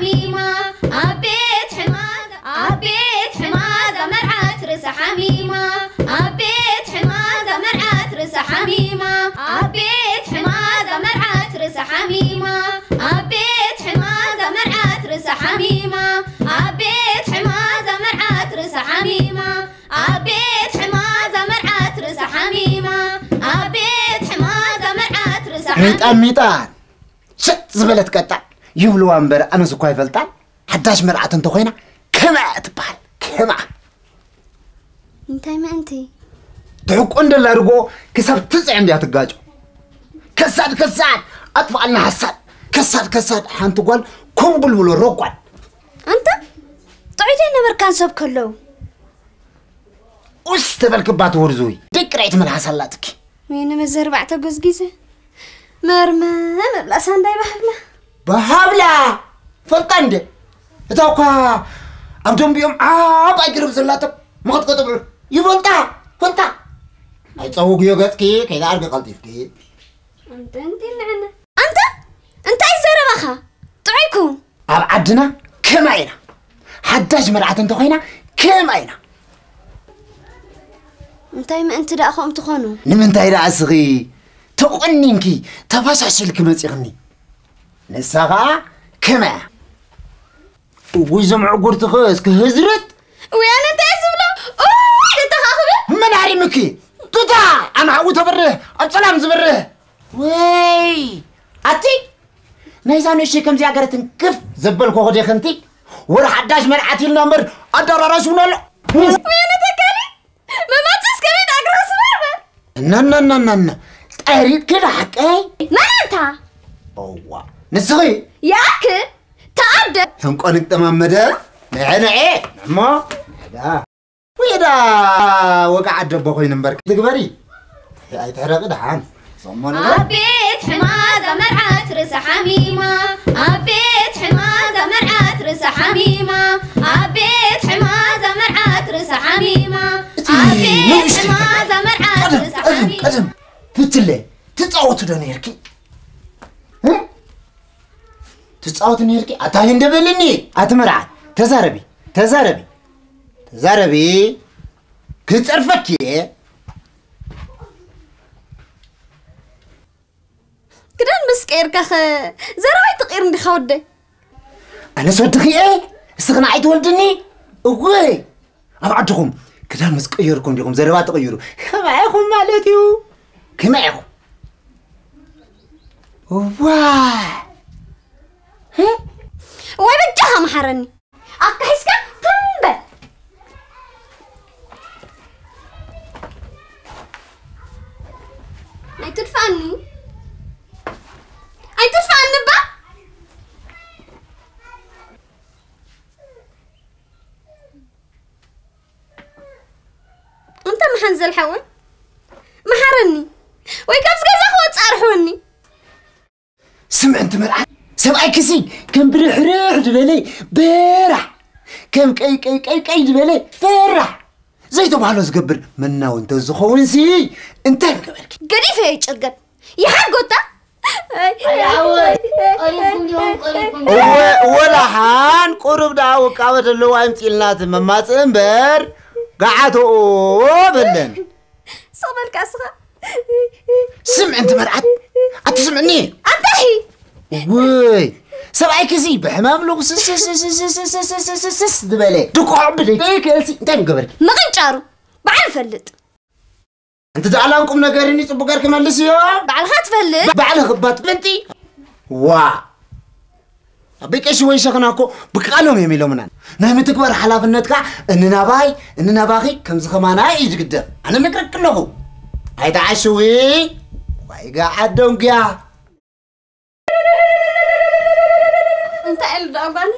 ሓሚማ ኣብ ቤት ሕማዛ ኣብ ቤት ሕማዛ መርዓት ርእሳ ሓሚማ ኣብ ቤት ሕማዛ መርዓት ርእሳ ሓሚማ ኣብ ቤት ሕማዛ መርዓት ርእሳ ሓሚማ ኣብ ቤት ሕማዛ መርዓት ርእሳ ሓሚማ ኣብ ቤት ሕማዛ መርዓት ርእሳ ሓሚማ ኣብ ቤት ሕማዛ መርዓት ርእሳ ሓሚማ ኣብ ቤት ሕማዛ መርዓት ርእሳ ሓሚማ ሚጣ ሚጣ ሽጥ ዝበለት ቀጣ ይብልዋ እምበር ኣነስ እኳ ይፈልጣ። ሓዳሽ መርዓት እንተኾይና ከመኣ ትበሃል ከመኣ። እንታይ ምእንቲ? ትሕቆ እንደላ ርጎ ክሳብ ትፅዕም ድያ ትጋጮ። ከሳድ ከሳድ ኣጥፍኣልና ሓሳድ። ከሳድ ከሳድ ሓንቲ ጓል ኮምቡልብሎ ሮጓድ። ኣንታ ጥዑይ ዘይነበርካን ሰብ ከለዉ። ኡስ ተበልክባ ትውርዙይ ደቂ ራይት መልሓስ ኣላትኪ። ወይ ንመዘርባዕ ተጎዝጊዘ መርመ መብላሳ እንዳይ ባህብላ። በሃብላ ፈልጣ እንደ እታ እኳ ኣብ ደንቢኦም ዓባይ ገረብ ዘላቶ መኸጥቀጥብዑ ይፈልጣ ፈልጣ። ኣይፀውግዮ ገፅኪ ከይትኣርጊ ቀልጢፍኪ። ኣንተ እንታይ ንዓና ኣንተ እንታይ ዘረባኻ ጥዑይ ኩን። ኣብ ዓድና ከማ ኢና ሓዳሽ መርዓት እንተኾይና ከማ ኢና። እንታይ ምእንቲ ደኣ ከምኡ ትኾኑ? ንምንታይ ደኣ እስኺ ተቖኒንኪ ተባሳሲልኪ መጺኽኒ? ንሳ ኸኣ ከመያ? እውይ፣ እዞም ዕጉርትኸ እስኪ ህዝርጥ። ውይ፣ ኣነ እንታይ እየ ዝብሎ? ኡይ፣ ደተኻኽበ። መን ሃሪምኪ? ቱታ፣ ኣነ ሓዊ ተበርህ፣ ኣብ ጸላም ዝበርህ። ወይ፣ ኣቲ፣ ናይዛ ንእሽተይ ከምዚኣ ገረ ትንክፍ ዘበልኮ ኸ ዲኽንቲ? ወረ ሓዳሽ መርዓት ኢልና እምበር ኣደራራሽ እውን ኣሎ። ውይ፣ ኣነ ተካሊ፣ መማትስ ከመይ ዳግራ ስበር በል። ነነነነነ፣ ጠሪጥኪ ዶ ሓቀይ? መን ኣንታ? እዋ፣ ንስኺ? ይኣክል፣ ተኣደ። ሕንቆ ንግጠማ መደብ፣ ንዐ ንዐ፣ እሞ፣ ዳ። ወይዳ፣ ወግዓ ኣደቦ ኮይኑ እምበር ትግበሪ። ኣይትሕረቂ ደሓን። ጾሞ ንግበር። ኣብ ቤት ሕማዛ መርዓት ርእሳ ሓሚማ፣ ኣብ ቤት ሕማዛ መርዓት ርእሳ ሓሚማ፣ ኣብ ቤት ሕማዛ መርዓት ርእሳ ሓሚማ፣ እቲ ኣብ ቤት ንእሽተይ ሕማዛ መርዓት ቀደም፣ ርእሳ ቀደም፣ ሓሚማ። ቀደም፣ ብትለ ትጻወቱ ዶ ነይርኪ? እ? ትጻወቱ ነይርኪ? ኣታ ህንደ በልኒ። ኣቲ መርዓት፣ ተዛረቢ፣ ተዛረቢ፣ ተዛረቢ። ክጸርፈኪ እየ። ክዳን ምስ ቀይርካ ኸ ዘረባይ ትቕይር እንዲኻ ወደይ? ኣነስ ወድኺ እየ፣ እስኺ ንዓይ ትወልድኒ? እወ፣ ኣብ ዓድኹም ክዳን ምስ ቀየርኩም ዲኹም ዘረባ ትቕይሩ? ከማይ ኢኹም ማለት እዩ። ከማይ ኢኹም። እዋ። እ? ወይ በጃኻ መሓረኒ። ኣፍካ ሒዝካ ትም በል። ኣይትድፍኣኒ። ኣይትድፍኣኒ እባ። እንተ መሓንዘል ሓወይ፣ መሓረኒ። ወይ ካብዚ ገዛ ክወጽእ ኣርሕወኒ። ስምዒ፣ እንቲ መርዓት ሰብኣይኪሲ ከም ብርሕርሕ ዝበለ በራሕ፣ ከም ቀይ ቀይ ቀይ ቀይ ዝበለ ፈራሕ ዘይተባህሎ ዝገብር መናዊ እንተዝኸውንሲ እንታይ ምገበርኪ? ገዲፈዮ ይጭርገድ ይሓጎታ። ኣይ፣ ኣይ፣ ኣወ፣ ቀሪብኩም ዲኹም፣ ቀሪብኩም ዲኹም። እወ፣ እወ፣ ደሓን ቁሩብ ደኣ ውቃበ ተለዎ ኣይምጽእልና እቲ መማጽእ እምበር፣ ገዓተኡ በለን። ስቕ በልካ እስኻ። ስምዒ፣ እንቲ መርዓት፣ ኣትስምዕኒ። ኣንታሂ! ውይ፣ ሰብኣይኪሲ ብሕማም ልቑስስስስስስስስስስስስ ዝበለ ድኮ ብደይ ከይከልሲ እንታይ ምገበርኪ? ምቕንጫሩ፣ በዓል እፈልጥ። ኣንቲ ደኣ ላን ቁም ነገርኒ ጽቡቕ ገርኪ መልስዮ። ባዕልኻ ትፈልጥ። ባዕልኺ እባ ትፈልጢ። ዋ። ኣበይ ቀሺ ወይ ሸኽና እኮ ብቃሎም እዮም ኢሎምና። ናይ ምትግባር ሓላፍነትካ እንናባይ እንናባኺ ከምዚ ኸማና እዩ ዝግደፍ። ኣነ ነግረኪ ኣለኹ። ኣይትዓሽዊ። ዋይ ጋዓት ደንጉያ። እንታይ ኢሉ ደኣ ጓል?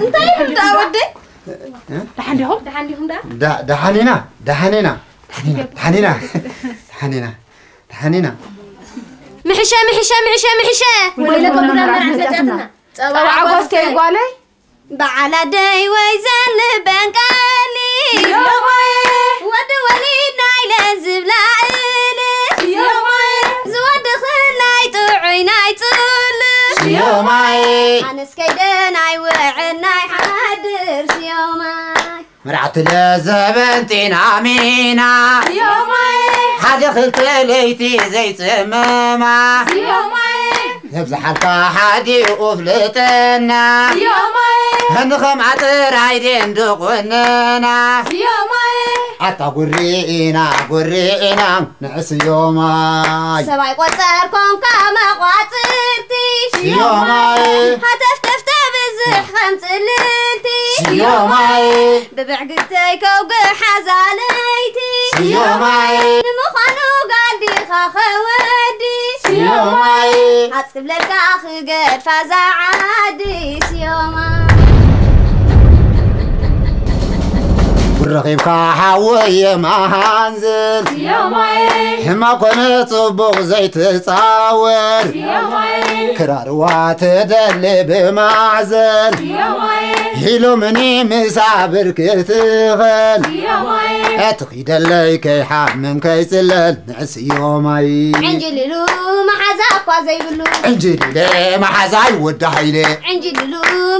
እንታይ ኢሉ ደኣ ወደይ? ደሓን ዲኹም? ደሓን ዲኹም ደኣ? ዳ-፣ ደሓን ኢና፣ ደሓን ኢና፣ ደሓን ኢና፣ ደሓን ኢና፣ ደሓን ኢና፣ ደሓን ኢና። ምሕሸ፣ ምሕሸ፣ ምሕሸ፣ ምሕሸ። ወይለኩም እዛ መርዓት መጽኣትና። ጸባ ጸባ ዓጓስ ዓጓስ ከይ ጓለይ? በዓል ኣደይ ወይ ዘንበን ቀሊ። ዮማየ። ወዲ ወሊድ ናይ ለዝብላ እልል። ዮማየ። ዝወድኽን ናይ ጥዑይ ናይ ጽልእ። ዮማየ። ኣነስ ከይደ ኣይውዕል ናይ ሓድር ስዮማይ። መርዓት ለዘበን ጤና ሜና። ስዮማይ። ሓደ ክልተ ለይቲ ዘይጽመማ። ስዮማይ። ነብዝሓልካ ሓዲኡ ፍልጠና። ስዮማይ። ንኸምኣ ጥራይ ድየን ድቑንና። ስዮማይ። ኣታ ጉሪኢና ጉሪኢና ንዕስዮማይ። ሰብኣይ ቆጸር ኮንካ መቋጽርቲ። ስዮማይ። ሃተፍተፍ ተብዝሕ ከም ጽልልቲ። ስዮማይ። ብብዕግተይ ከውግሕ ሓዛለይቲ። ስዮማይ። ንምዃኑ ጋል ዲኻ ኸወዲ? ስዮማይ። ሃጽ ክብለልካ ክገድፋ እዛ ዓዲ። ስዮማይ። ጉድ ረኺብካ ሓወየ መሃንዝል። ስዮማይ። ሕማቕ ኮነ ጽቡቕ ዘይትጻወር። ስዮማይ። ክራርዋ ትደሊ ብማሕዘል። ስዮማይ። ኢሎምኒ ምሳ ብርክትኸን። ስዮማይ። እቲ ኺደለይ ከይሓምም ከይጽለል ንዕስዮማይ። ዕንጅልሉ መሓዛ እኳ ዘይብሉ። ዕንጅልለ መሓዛይ ወዲ ሃይለ። ዕንጅልሉ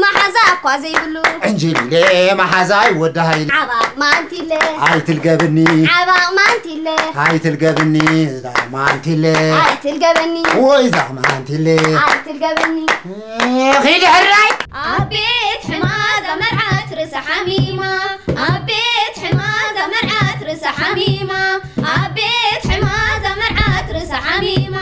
መሓዛ እኳ ዘይብሉ። ዕንጅልለ መሓዛይ ወዲ ሃይለ። ዓባቕ ማንቲለ። ኣይትልገብኒ። ዓባቕ ማንቲለ። ኣይትልገብኒ። እዛ ማንቲለ። ኣይትልገበኒ። ወይ እዛ ማንቲለ። ኣይትልገበኒ። ኺዲ ሕራይ። ኣብ ቤት ሕማዛ መርዓት ርእሳ ሓሚማ። ኣብ ቤት ሕማዛ መርዓት ርእሳ ሓሚማ። ኣብ ቤት ሕማዛ መርዓት ርእሳ ሓሚማ።